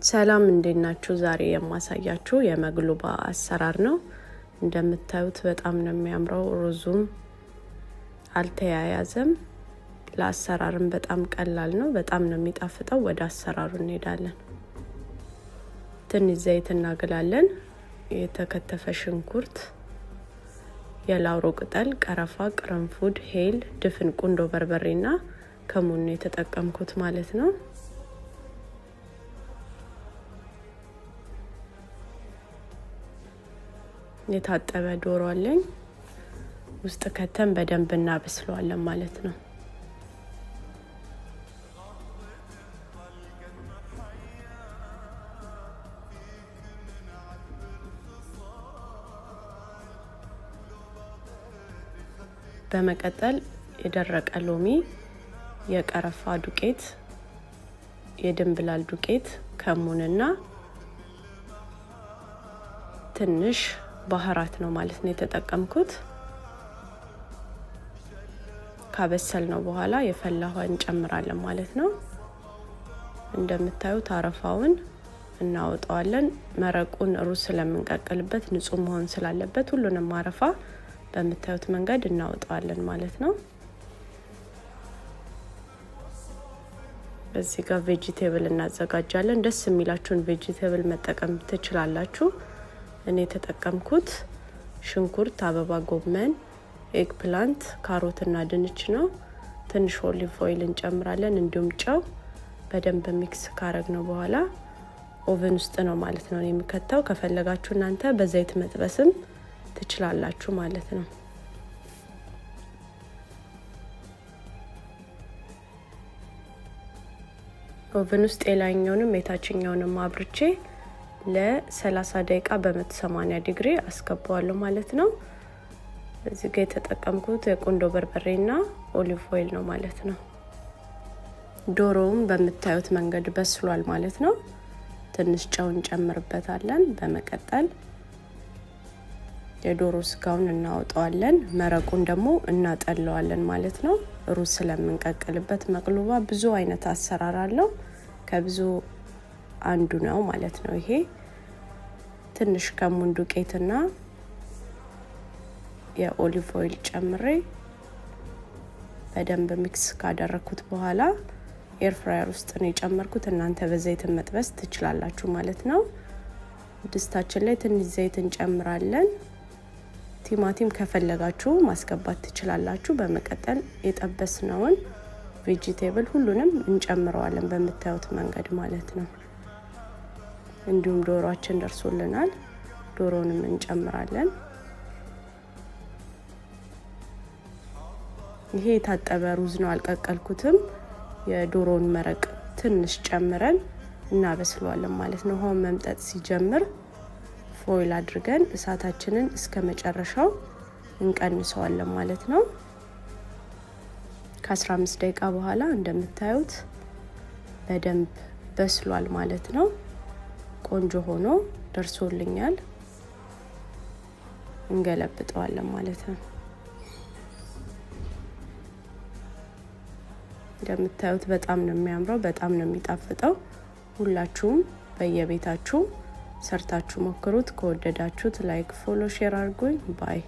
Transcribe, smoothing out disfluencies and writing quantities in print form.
ሰላም እንዴት ናችሁ? ዛሬ የማሳያችሁ የመግሉባ አሰራር ነው። እንደምታዩት በጣም ነው የሚያምረው። ሩዙም አልተያያዘም። ለአሰራርም በጣም ቀላል ነው። በጣም ነው የሚጣፍጠው። ወደ አሰራሩ እንሄዳለን። ትንሽ ዘይት እናግላለን። የተከተፈ ሽንኩርት፣ የላውሮ ቅጠል፣ ቀረፋ፣ ቅርንፉድ፣ ሄል፣ ድፍን ቁንዶ በርበሬና ከሙን ነው የተጠቀምኩት ማለት ነው። የታጠበ ዶሮ አለኝ። ውስጥ ከተን በደንብ እናበስለዋለን ማለት ነው። በመቀጠል የደረቀ ሎሚ፣ የቀረፋ ዱቄት፣ የድንብላል ዱቄት፣ ከሙንና ትንሽ ባህራት ነው ማለት ነው የተጠቀምኩት። ካበሰል ነው በኋላ የፈላ ውሃ እንጨምራለን ማለት ነው። እንደምታዩት አረፋውን እናወጣዋለን። መረቁን ሩዝ ስለምንቀቅልበት ንጹህ መሆን ስላለበት ሁሉንም አረፋ በምታዩት መንገድ እናወጣዋለን ማለት ነው። እዚህ ጋር vegetable እናዘጋጃለን። ደስ የሚላችሁን vegetable መጠቀም ትችላላችሁ። እኔ የተጠቀምኩት ሽንኩርት፣ አበባ ጎመን፣ eggplant፣ ካሮትና ድንች ነው። ትንሽ olive oil እንጨምራለን፣ እንዲሁም ጨው። በደንብ mix ካረግነው በኋላ oven ውስጥ ነው ማለት ነው የሚከተው። ከፈለጋችሁ እናንተ በዘይት መጥበስም ትችላላችሁ ማለት ነው። oven ውስጥ የላይኛውንም የታችኛውንም አብርቼ ለ30 ደቂቃ በ180 ዲግሪ አስገባዋለሁ ማለት ነው። እዚህ ጋር የተጠቀምኩት የቁንዶ በርበሬና olive oil ነው ማለት ነው። ዶሮውም በምታዩት መንገድ በስሏል ማለት ነው። ትንሽ ጨው እንጨምርበታለን። በመቀጠል የዶሮ ስጋውን እናወጣዋለን። መረቁን ደግሞ እናጠለዋለን ማለት ነው። ሩዝ ስለምንቀቅልበት መቅሉባ ብዙ አይነት አሰራር አለው። ከብዙ አንዱ ነው ማለት ነው። ይሄ ትንሽ ከሙን ዱቄትና የ olive oil ጨምሬ በደንብ mix ካደረኩት በኋላ air fryer ውስጥ ነው የጨመርኩት። እናንተ በዘይት መጥበስ ትችላላችሁ ማለት ነው። ድስታችን ላይ ትንሽ ዘይት እንጨምራለን። ቲማቲም ከፈለጋችሁ ማስገባት ትችላላችሁ። በመቀጠል የጠበስነውን vegetable ሁሉንም እንጨምረዋለን በምታዩት መንገድ ማለት ነው። እንዲሁም ዶሮአችን ደርሶልናል። ዶሮንም እንጨምራለን። ይሄ የታጠበ ሩዝ ነው፣ አልቀቀልኩትም። የዶሮውን መረቅ ትንሽ ጨምረን እናበስለዋለን ማለት ነው። ውሃውን መምጠጥ ሲጀምር foil አድርገን እሳታችንን እስከ መጨረሻው እንቀንሰዋለን ማለት ነው። ከ15 ደቂቃ በኋላ እንደምታዩት በደንብ በስሏል ማለት ነው። ቆንጆ ሆኖ ደርሶልኛል። እንገለብጠዋለን ማለት ነው። እንደምታዩት በጣም ነው የሚያምረው፣ በጣም ነው የሚጣፍጠው። ሁላችሁም በየቤታችሁ ሰርታችሁ ሞክሩት። ከወደዳችሁት like፣ follow፣ share አድርጉኝ። Bye።